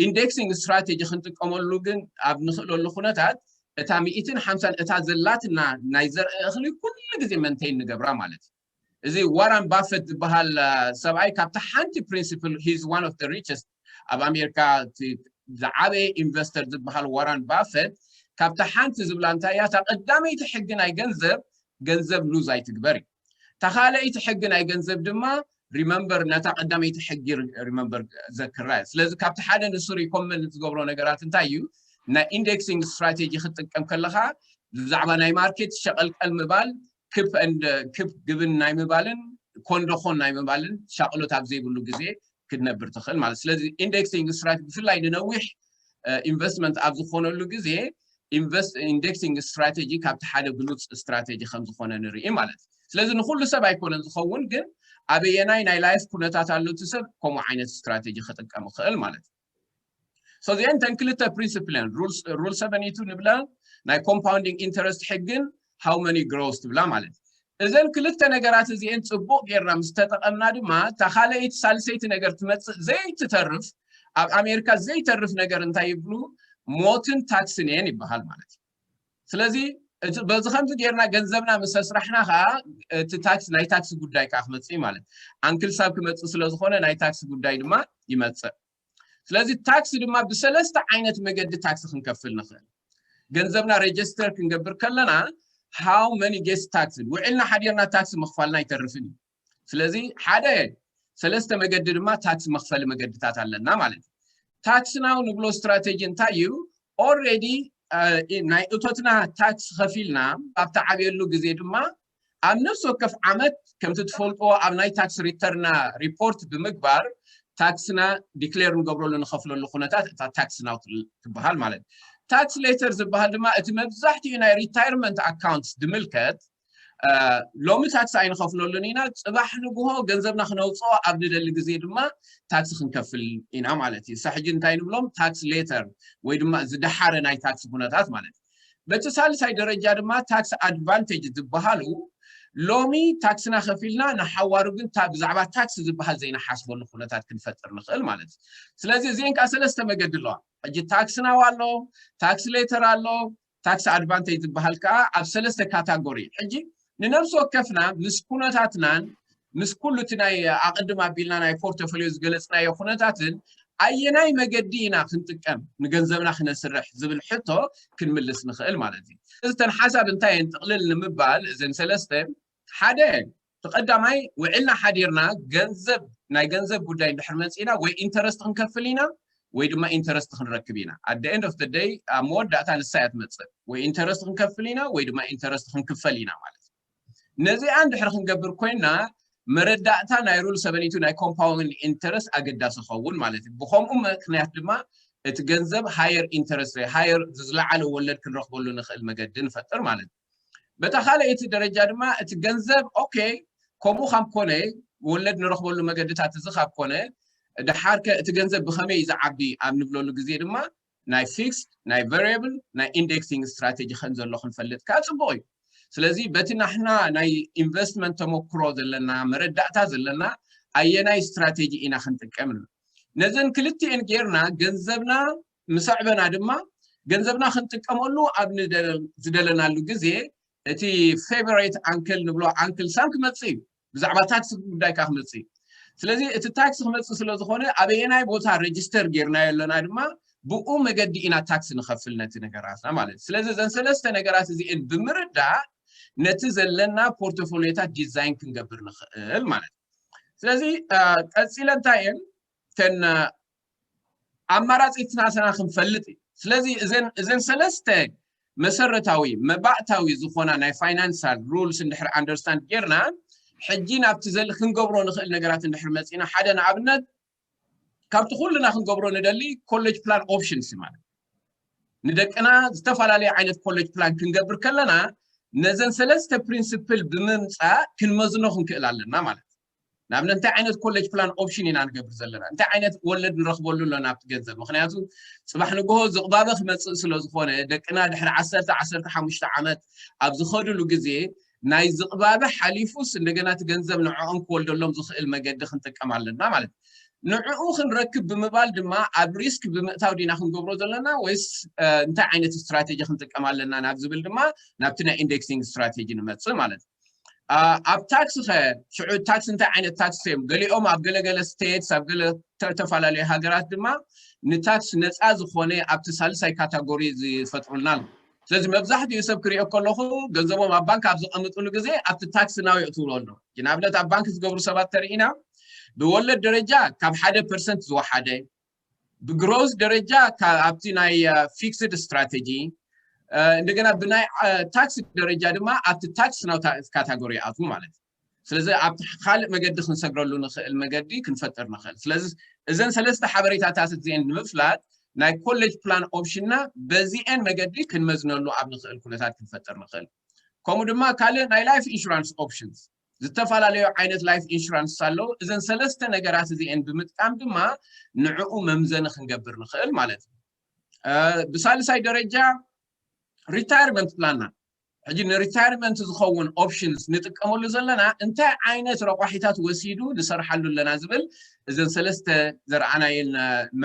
ኢንዴክሲንግ ስትራቴጂ ክንጥቀመሉ ግን ኣብ ንኽእለሉ ኩነታት እታ ሚእትን ሓምሳን እታ ዘላትና ናይ ዘርኢ እኽሊ ኩሉ ግዜ መንተይን ንገብራ ማለት እዩ። እዚ ዋራን ባፈት ዝበሃል ሰብኣይ ካብቲ ሓንቲ ፕሪንሲፕል he's one of the richest ኣብ ኣሜሪካ ዝዓበየ ኢንቨስተር ዝበሃል ዋራን ባፈት ካብቲ ሓንቲ ዝብላ እንታይ እያ? እታ ቀዳመይቲ ሕጊ ናይ ገንዘብ ገንዘብ ሉዝ ኣይትግበር እዩ። እታ ካልኣይቲ ሕጊ ናይ ገንዘብ ድማ ሪመምበር ነታ ቀዳመይቲ ሕጊ ሪመምበር ዘክራ እዩ። ስለዚ ካብቲ ሓደ ንሱ ሪኮመንድ ዝገብሮ ነገራት እንታይ እዩ? ናይ ኢንዴክሲንግ ስትራቴጂ ክትጥቀም ከለካ ብዛዕባ ናይ ማርኬት ሸቀልቀል ምባል ክፕ ክፕ ግብን ናይ ምባልን ኮንዶኮን ናይ ምባልን ሻቅሎት ኣብ ዘይብሉ ግዜ ክትነብር ትኽእል ማለት። ስለዚ ኢንዴክሲንግ ስትራቴጂ ብፍላይ ንነዊሕ ኢንቨስትመንት ኣብ ዝኾነሉ ግዜ ኢንዴክሲንግ ስትራቴጂ ካብቲ ሓደ ብሉፅ ስትራቴጂ ከም ዝኾነ ንርኢ ማለት እዩ። ስለዚ ንኩሉ ሰብ ኣይኮነን ዝኸውን፣ ግን ኣበየናይ ናይ ላይፍ ኩነታት ኣሎ እቲ ሰብ ከምኡ ዓይነት ስትራቴጂ ክጥቀም ይኽእል ማለት እዩ። እዚአን ተን ክልተ ፕሪንስፕል እየን። ሩል ሰቨኒቱ ንብላ ናይ ኮምፓውንዲንግ ኢንተረስት ሕግን ሃው መኒ ግሮስ ትብላ ማለት እዩ። እዘን ክልተ ነገራት እዚአን ፅቡቅ ጌርና ምስ ተጠቐምና ድማ እታ ካልኣይቲ ሳልሰይቲ ነገር ትመፅእ ዘይትተርፍ ኣብ ኣሜሪካ ዘይተርፍ ነገር እንታይ ይብሉ? ሞትን ታክስን እየን ይበሃል ማለት እዩ። ስለዚ በዚ ከምዚ ጌርና ገንዘብና ምስ ኣስራሕና ከዓ እቲ ታክስ ናይ ታክስ ጉዳይ ከዓ ክመፅእ ማለት ኣንክል ሳብ ክመፅእ ስለዝኮነ ናይ ታክስ ጉዳይ ድማ ይመፅእ። ስለዚ ታክስ ድማ ብሰለስተ ዓይነት መገዲ ታክስ ክንከፍል ንኽእል። ገንዘብና ሬጅስተር ክንገብር ከለና ሃው መኒ ጌስ ታክስ ውዕልና ሓዲርና ታክስ ምኽፋልና ኣይተርፍን እዩ። ስለዚ ሓደ ሰለስተ መገዲ ድማ ታክስ መኽፈሊ መገድታት ኣለና ማለት እዩ። ታክስ ናው ንብሎ ስትራቴጂ እንታይ እዩ? ኦልሬዲ ናይ እቶትና ታክስ ከፊልና ኣብ ተዓብየሉ ግዜ ድማ ኣብ ነፍሲ ወከፍ ዓመት ከምቲ ትፈልጥዎ ኣብ ናይ ታክስ ሪተርና ሪፖርት ብምግባር ታክስና ዲክሌር ንገብረሉ ንኸፍለሉ ኩነታት እታ ታክስ ናው ትበሃል ማለት እዩ። ታክስ ሌተር ዝበሃል ድማ እቲ መብዛሕትኡ ናይ ሪታይርመንት ኣካውንትስ ዝምልከት ሎሚ ታክስ ኣይንኸፍለሉን ኢና፣ ፅባሕ ንግሆ ገንዘብና ክነውፅኦ ኣብ ንደሊ ግዜ ድማ ታክስ ክንከፍል ኢና ማለት እዩ። እሳ ሕጂ እንታይ ንብሎም ታክስ ሌተር ወይ ድማ ዝደሓረ ናይ ታክስ ኩነታት ማለት እዩ። በቲ ሳልሳይ ደረጃ ድማ ታክስ ኣድቫንቴጅ ዝበሃሉ ሎሚ ታክስና ከፊልና ንሓዋሩ ግን ብዛዕባ ታክስ ዝበሃል ዘይንሓስበሉ ኩነታት ክንፈጥር ንኽእል ማለት እዩ። ስለዚ እዚአን ከዓ ሰለስተ መገዲ ኣለዋ። ሕጂ ታክስ ናው ኣሎ፣ ታክስ ሌተር ኣሎ፣ ታክስ ኣድቫንቴጅ ዝበሃል ከዓ ኣብ ሰለስተ ካታጎሪ። ሕጂ ንነብሲ ወከፍና ምስ ኩነታትናን ምስ ኩሉ እቲ ናይ ኣቐድም ኣቢልና ናይ ፖርቶፎሊዮ ዝገለፅናዮ ኩነታትን ኣየናይ መገዲ ኢና ክንጥቀም ንገንዘብና ክነስርሕ ዝብል ሕቶ ክንምልስ ንኽእል ማለት እዩ። እዚተን ሓሳብ እንታይ እየን ጥቕልል ንምባል እዘን ሰለስተ ሓደ እቲ ቀዳማይ ውዕልና ሓዲርና ገንዘብ ናይ ገንዘብ ጉዳይ እንድሕር መፂና ወይ ኢንተረስት ክንከፍል ኢና ወይ ድማ ኢንተረስት ክንረክብ ኢና። ኣደ ኤንድ ኦፍ ደይ ኣብ መወዳእታ ንሳ እያ ትመፅእ። ወይ ኢንተረስት ክንከፍል ኢና ወይ ድማ ኢንተረስት ክንክፈል ኢና ማለት እዩ። ነዚኣ እንድሕር ክንገብር ኮይና መረዳእታ ናይ ሩል ሰበኒቱ ናይ ኮምፓውንድ ኢንተረስት ኣገዳሲ ኸውን ማለት እዩ። ብከምኡ ምክንያት ድማ እቲ ገንዘብ ሃየር ኢንተረስት ሃየር ዝለዓለ ወለድ ክንረክበሉ ንኽእል መገዲ ንፈጥር ማለት እዩ። በታ ካልኣይቲ ደረጃ ድማ እቲ ገንዘብ ኦኬ ከምኡ ካብ ኮነ ወለድ ንረክበሉ መገድታት እዚ ካብ ኮነ ድሓርከ እቲ ገንዘብ ብኸመይ እዩ ዝዓቢ ኣብ ንብለሉ ግዜ ድማ ናይ ፊክስድ ናይ ቨሪብል ናይ ኢንዴክሲንግ ስትራቴጂ ከም ዘሎ ክንፈልጥ ከዓ ፅቡቅ እዩ። ስለዚ በቲ ናሕና ናይ ኢንቨስትመንት ተመክሮ ዘለና መረዳእታ ዘለና ኣየናይ ስትራቴጂ ኢና ክንጥቀም ንብል። ነዘን ክልቲኤን ጌርና ገንዘብና ምስ ኣዕበና ድማ ገንዘብና ክንጥቀመሉ ኣብ ዝደለናሉ ግዜ እቲ ፌቨሬት ኣንክል ንብሎ ኣንክል ሳም ክመፅእ እዩ። ብዛዕባ ታክሲ ጉዳይ ከዓ ክመፅእ እዩ። ስለዚ እቲ ታክሲ ክመፅእ ስለዝኮነ ኣበየናይ ቦታ ሬጅስተር ጌርናዮ ኣለና ድማ ብኡ መገዲ ኢና ታክሲ ንኸፍል ነቲ ነገራትና ማለት እዩ። ስለዚ እዘን ሰለስተ ነገራት እዚኤን ብምርዳእ ነቲ ዘለና ፖርቶፎሊዮታት ዲዛይን ክንገብር ንኽእል ማለት እዩ። ስለዚ ቀፂለ እንታይ እየን ተን ኣማራፂትናትና ክንፈልጥ እዩ። ስለዚ እዘን ሰለስተ መሰረታዊ መባእታዊ ዝኾና ናይ ፋይናንሳል ሩልስ እንድሕር ኣንደርስታንድ ጌርና ሕጂ ናብቲ ዘል ክንገብሮ ንኽእል ነገራት እንድሕር መፂና ሓደ ንኣብነት ካብቲ ኩልና ክንገብሮ ንደሊ ኮሌጅ ፕላን ኦፕሽንስ ማለት ንደቅና ዝተፈላለዩ ዓይነት ኮሌጅ ፕላን ክንገብር ከለና ነዘን ሰለስተ ፕሪንስፕል ብምምፃእ ክንመዝኖ ክንክእል ኣለና ማለት። ንኣብነት እንታይ ዓይነት ኮሌጅ ፕላን ኦፕሽን ኢና ንገብር ዘለና፣ እንታይ ዓይነት ወለድ ንረኽበሉ ኣለና ኣብቲ ገንዘብ። ምክንያቱ ፅባሕ ንግሆ ዝቕባበ ክመፅእ ስለ ዝኾነ ደቅና ድሕሪ ዓሰርተ ዓሰርተ ሓሙሽተ ዓመት ኣብ ዝኸድሉ ግዜ ናይ ዝቕባበ ሓሊፉስ እንደገና እቲ ገንዘብ ንዕኦም ክወልደሎም ዝኽእል መገዲ ክንጥቀም ኣለና ማለት። ንዕኡ ክንረክብ ብምባል ድማ ኣብ ሪስክ ብምእታው ዲና ክንገብሮ ዘለና ወይስ እንታይ ዓይነት ስትራቴጂ ክንጥቀም ኣለና ናብ ዝብል ድማ ናብቲ ናይ ኢንደክሲንግ ስትራቴጂ ንመፅእ ማለት። ኣብ ታክስ ኸ ሽዑ ታክስ እንታይ ዓይነት ታክስ እዮም? ገሊኦም ኣብ ገለገለ ስቴትስ ኣብ ገለ ዝተፈላለዩ ሃገራት ድማ ንታክስ ነፃ ዝኾነ ኣብቲ ሳልሳይ ካታጎሪ ዝፈጥሩልና ኣሎ። ስለዚ መብዛሕትኡ ሰብ ክሪኦ ከለኹ ገንዘቦም ኣብ ባንክ ኣብ ዘቐምጥሉ ግዜ ኣብቲ ታክስ ናው የእትውሎ ኣሎ። ንኣብነት ኣብ ባንክ ዝገብሩ ሰባት ተርኢና ብወለድ ደረጃ ካብ ሓደ ፐርሰንት ዝወሓደ፣ ብግሮዝ ደረጃ ኣብቲ ናይ ፊክስድ ስትራቴጂ፣ እንደገና ብናይ ታክስ ደረጃ ድማ ኣብቲ ታክስ ናው ካታጎሪ ይኣትዉ ማለት እዩ። ስለዚ ኣብቲ ካልእ መገዲ ክንሰግረሉ ንኽእል መገዲ ክንፈጥር ንኽእል። ስለዚ እዘን ሰለስተ ሓበሬታታት እዚአን ንምፍላጥ ናይ ኮሌጅ ፕላን ኦፕሽንና በዚአን መገዲ ክንመዝነሉ ኣብ ንኽእል ኩነታት ክንፈጥር ንኽእል። ከምኡ ድማ ካልእ ናይ ላይፍ ኢንሹራንስ ኦፕሽንስ፣ ዝተፈላለዩ ዓይነት ላይፍ ኢንሹራንስ ኣለዉ። እዘን ሰለስተ ነገራት እዚአን ብምጥቃም ድማ ንዕኡ መምዘኒ ክንገብር ንኽእል ማለት እዩ። ብሳልሳይ ደረጃ ሪታይርመንት ፕላንና፣ ሕጂ ንሪታይርመንት ዝኸውን ኦፕሽንስ ንጥቀመሉ ዘለና እንታይ ዓይነት ረቋሒታት ወሲዱ ንሰርሓሉ ኣለና ዝብል እዘን ሰለስተ ዘርኣናየን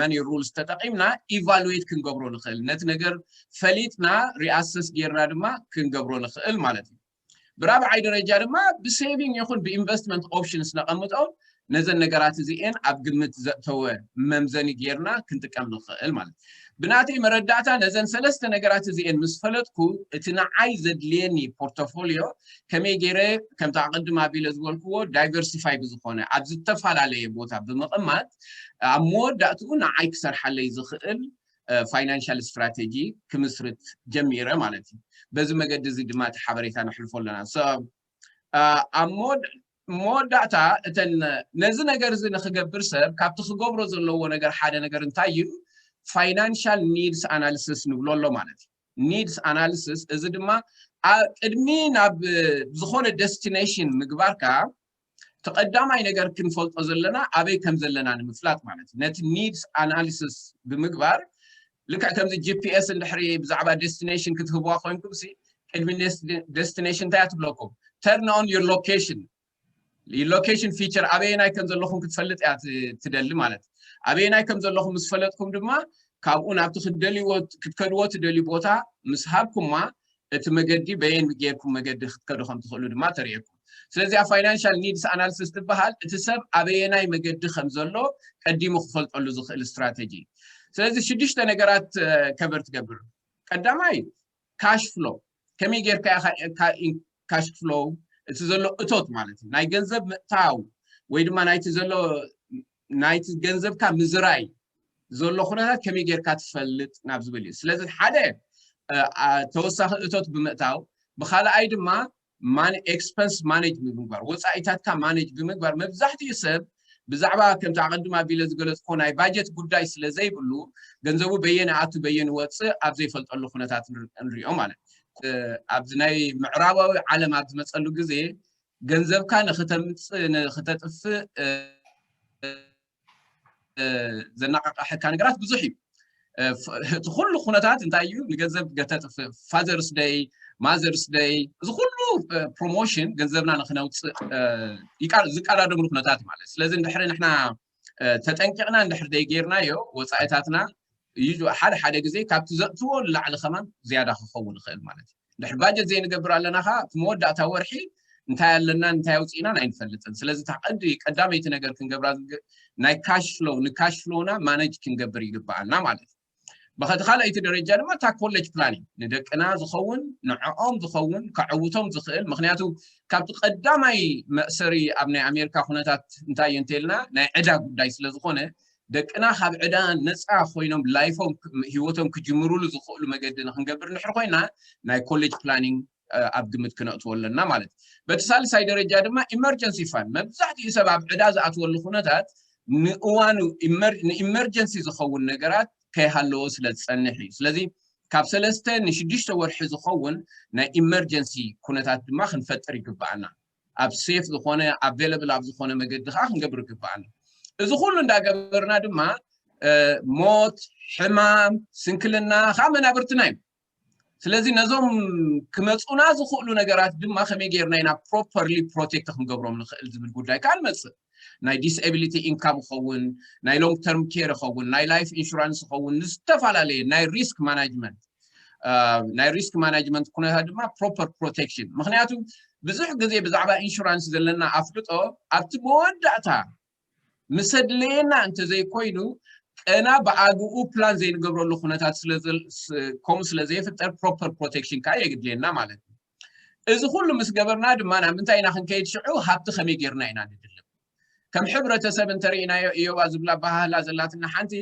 መኒ ሩልስ ተጠቒምና ኢቫሉዌት ክንገብሮ ንኽእል፣ ነቲ ነገር ፈሊጥና ሪኣሰስ ጌርና ድማ ክንገብሮ ንኽእል ማለት እዩ። ብራብዓይ ደረጃ ድማ ብሴቪንግ ይኹን ብኢንቨስትመንት ኦፕሽንስ ነቐምጦም ነዘን ነገራት እዚኤን ኣብ ግምት ዘእተወ መምዘኒ ጌርና ክንጥቀም ንኽእል ማለት። ብናተይ መረዳእታ ነዘን ሰለስተ ነገራት እዚኤን ምስ ፈለጥኩ እቲ ንዓይ ዘድልየኒ ፖርቶፎሊዮ ከመይ ገይረ ከምቲ ኣቐድም ኣቢለ ዝበልክዎ ዳይቨርሲፋይ ብዝኾነ ኣብ ዝተፈላለየ ቦታ ብምቕማጥ ኣብ መወዳእትኡ ንዓይ ክሰርሓለይ ዝኽእል ፋይናንሻል ስትራቴጂ ክምስርት ጀሚረ ማለት እዩ። በዚ መገዲ እዚ ድማ እቲ ሓበሬታ ነሕልፎ ኣለና። ኣብ መወዳእታ እተን ነዚ ነገር እዚ ንክገብር ሰብ ካብቲ ክገብሮ ዘለዎ ነገር ሓደ ነገር እንታይ እዩ? ፋይናንሻል ኒድስ ኣናሊሲስ ንብሎ ኣሎ ማለት እዩ። ኒድስ ኣናሊሲስ እዚ ድማ ቅድሚ ናብ ዝኾነ ደስቲኔሽን ምግባርካ እቲ ቀዳማይ ነገር ክንፈልጦ ዘለና ኣበይ ከም ዘለና ንምፍላጥ ማለት እዩ። ነቲ ኒድስ ኣናሊሲስ ብምግባር ልክዕ ከምዚ ጂፒኤስ እንድሕሪ ብዛዕባ ደስቲኔሽን ክትህብዋ ኮይንኩም ሲ ቅድሚ ደስቲኔሽን እንታይ ትብለኩም? Turn on your location። ሎኬሽን ፊቸር ኣበየናይ ከም ዘለኹም ክትፈልጥ እያ ትደሊ ማለት። ኣበየናይ ከም ዘለኹም ምስ ፈለጥኩም ድማ ካብኡ ናብቲ ክትደልይዎ ክትከድዎ ትደልዩ ቦታ ምስ ሃብኩማ እቲ መገዲ በየን ጌርኩም መገዲ ክትከዱ ከም ትኽእሉ ድማ ተርእየኩም። ስለዚ ኣብ ፋይናንሻል ኒድስ ኣናሊሲስ ትበሃል እቲ ሰብ ኣበየናይ መገዲ ከም ዘሎ ቀዲሙ ክፈልጠሉ ዝኽእል ስትራቴጂ። ስለዚ ሽዱሽተ ነገራት ከበር ትገብር። ቀዳማይ ካሽ ፍሎ፣ ከመይ ጌርካ ኢኻ ካሽ ፍሎ እቲ ዘሎ እቶት ማለት እዩ ናይ ገንዘብ ምእታው ወይ ድማ ናይቲ ዘሎ ናይቲ ገንዘብካ ምዝራይ ዘሎ ኩነታት ከመይ ጌርካ ትፈልጥ ናብ ዝብል እዩ። ስለዚ ሓደ ተወሳኺ እቶት ብምእታው፣ ብካልኣይ ድማ ኤክስፐንስ ማኔጅ ብምግባር፣ ወፃኢታትካ ማኔጅ ብምግባር መብዛሕትኡ ሰብ ብዛዕባ ከምቲ ኣቐድም ኣቢለ ዝገለፅኮ ናይ ባጀት ጉዳይ ስለ ዘይብሉ ገንዘቡ በየን ኣቱ በየን ወፅእ ኣብ ዘይፈልጠሉ ኩነታት ንሪኦ ማለት። ኣብዚ ናይ ምዕራባዊ ዓለም ኣብ ዝመፀሉ ግዜ ገንዘብካ ንክተምፅእ ንክተጥፍእ ዘነቃቃሐካ ነገራት ብዙሕ እዩ። እቲ ኩሉ ኩነታት እንታይ እዩ? ንገንዘብ ገተጥፍእ፣ ፋዘርስ ደይ፣ ማዘርስ ደይ፣ እዚ ኩሉ ፕሮሞሽን ገንዘብና ንክነውፅእ ዝቀዳደምሉ ኩነታት ማለት። ስለዚ እንድሕሪ ንሕና ተጠንቂቕና እንድሕር ደይ ጌርናዮ ወፃኢታትና ሓደ ሓደ ግዜ ካብቲ ዘእትዎ ንላዕሊ ከማን ዝያዳ ክኸውን ይኽእል ማለት እዩ። እንድሕር ባጀት ዘይንገብር ኣለና ከ እቲ መወዳእታ ወርሒ እንታይ ኣለና እንታይ ኣውፅእናን ኣይንፈልጥን። ስለዚ እታ ቀዲ ቀዳመይቲ ነገር ክንገብራ ናይ ካሽ ፍሎው ንካሽ ፍሎውና ማነጅ ክንገብር ይግበኣና ማለት እዩ። ብኸቲ ካልኣይቲ ደረጃ ድማ እታ ኮሌጅ ፕላኒንግ ንደቅና ዝኸውን ንዕኦም ዝኸውን ከዕውቶም ዝኽእል ምክንያቱ ካብቲ ቀዳማይ መእሰሪ ኣብ ናይ ኣሜሪካ ኩነታት እንታይ እዩ እንተልና ናይ ዕዳ ጉዳይ ስለ ዝኾነ ደቅና ካብ ዕዳ ነፃ ኮይኖም ላይፎም ህይወቶም ክጅምሩሉ ዝኽእሉ መገዲ ንክንገብር እንድሕር ኮይና ናይ ኮሌጅ ፕላኒንግ ኣብ ግምት ክነእትዎ ኣለና ማለት። በቲ ሳልሳይ ደረጃ ድማ ኢመርጀንሲ ፋንድ መብዛሕትኡ ሰብ ኣብ ዕዳ ዝኣትወሉ ኩነታት ንእዋኑ ንኢመርጀንሲ ዝኸውን ነገራት ከይሃለዎ ስለ ዝፀንሕ እዩ። ስለዚ ካብ ሰለስተ ንሽዱሽተ ወርሒ ዝኸውን ናይ emergency ኩነታት ድማ ክንፈጥር ይግባኣና። ኣብ safe ዝኾነ፣ available ኣብ ዝኾነ መገዲ ከዓ ክንገብር ይግባኣና። እዚ ኩሉ እንዳገበርና ድማ ሞት፣ ሕማም፣ ስንክልና ከዓ መናብርትና እዩ። ስለዚ ነዞም ክመፁና ዝኽእሉ ነገራት ድማ ከመይ ጌርና ኢና properly protect ክንገብሮም ንኽእል ዝብል ጉዳይ ከዓ ንመፅእ። ናይ disability income ይኸውን፣ ናይ long term care ይኸውን፣ ናይ life insurance ይኸውን፣ ዝተፈላለየ ናይ risk management ናይ risk management ኩነታት ድማ proper protection። ምክንያቱ ብዙሕ ግዜ ብዛዕባ insurance ዘለና ኣፍልጦ ኣብቲ መወዳእታ ምስ ኣድለየና እንተዘይኮይኑ ቀና ብኣግኡ ፕላን ዘይንገብረሉ ኩነታት ከምኡ ስለ ዘይፍጠር proper protection ከዓ የግድልየና ማለት እዩ። እዚ ኩሉ ምስ ገበርና ድማ ናብ ምንታይ ኢና ክንከይድ? ሽዑ ሃብቲ ከመይ ጌርና ኢና ንድልብ? ከም ሕብረተሰብ እንተርኢናዮ እዮባ ዝብላ ባህላ ዘላትና ሓንቲ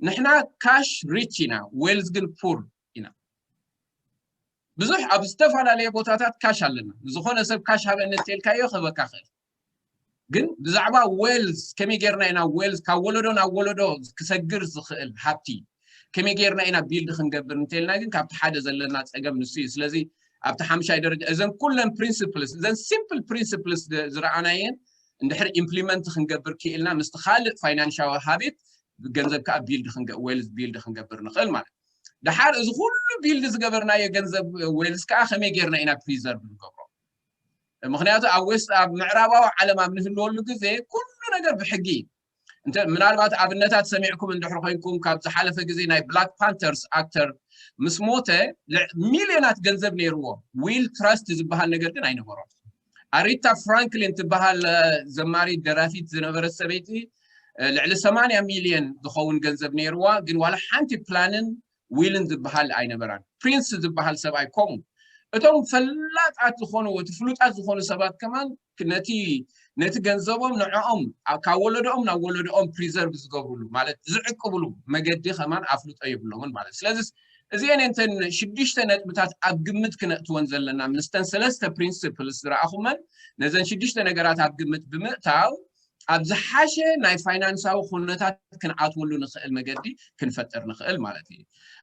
ንሕና cash rich ኢና፣ wealth ግን poor ኢና። ብዙሕ ኣብ ዝተፈላለየ ቦታታት ካሽ ኣለና። ዝኾነ ሰብ ካሽ ሃበኒ እተልካዮ ክህበካ ክእል። ግን ብዛዕባ wealth ከመይ ጌርና ኢና wealth ካብ ወለዶ ናብ ወለዶ ክሰግር ዝኽእል ሃብቲ ከመይ ጌርና ኢና build ክንገብር እንተልና ግን ካብቲ ሓደ ዘለና ፀገም ንሱ እዩ። ስለዚ ኣብቲ ሓምሻይ ደረጃ እዘን ኩለን principles እዘን simple principles ዝረኣናየን እንድሕር implement ክንገብር ክኢልና ምስቲ ካልእ ፋይናንሻዊ ሃቤት ገንዘብ ከዓ build wealth build ክንገብር ንኽእል ማለት። ደሓር እዚ ኩሉ build ዝገበርናዮ ገንዘብ wealth ከዓ ከመይ ጌርና ኢና preserve ንገብሮ? ምክንያቱ ኣብ west ኣብ ምዕራባዊ ዓለም ኣብ ንህልወሉ ግዜ ኩሉ ነገር ብሕጊ እዩ። እንተ ምናልባት ኣብነታት ሰሚዕኩም እንድሕር ኮይንኩም ካብ ዝሓለፈ ግዜ ናይ Black Panthers actor ምስ ሞተ ሚልዮናት ገንዘብ ነይርዎ፣ will trust ዝበሃል ነገር ግን ኣይነበሮም። ኣሪታ ፍራንክሊን ትበሃል ዘማሪት ደራፊት ዝነበረት ሰበይቲ ልዕሊ ሰማንያ ሚልዮን ዝኸውን ገንዘብ ነይርዋ፣ ግን ዋላ ሓንቲ ፕላንን ዊልን ዝበሃል ኣይነበራን። ፕሪንስ ዝበሃል ሰብኣይ ከምኡ። እቶም ፈላጣት ዝኾኑ እቲ ፍሉጣት ዝኾኑ ሰባት ከማን ነቲ ነቲ ገንዘቦም ንዕኦም ካብ ወለዶኦም ናብ ወለዶኦም preserve ዝገብርሉ ማለት ዝዕቅብሉ መገዲ ከማን ኣፍልጦ የብሎምን ማለት። ስለዚ እዚአን እንተን ሽዱሽተ ነጥብታት ኣብ ግምት ክነእትወን ዘለና ምስተን ሰለስተ principles ዝረኣኹመን ነዘን ሽዱሽተ ነገራት ኣብ ግምት ብምእታው ኣብ ዝሓሸ ናይ ፋይናንሳዊ ኩነታት ክንኣትወሉ ንኽእል መገዲ ክንፈጥር ንኽእል ማለት እዩ።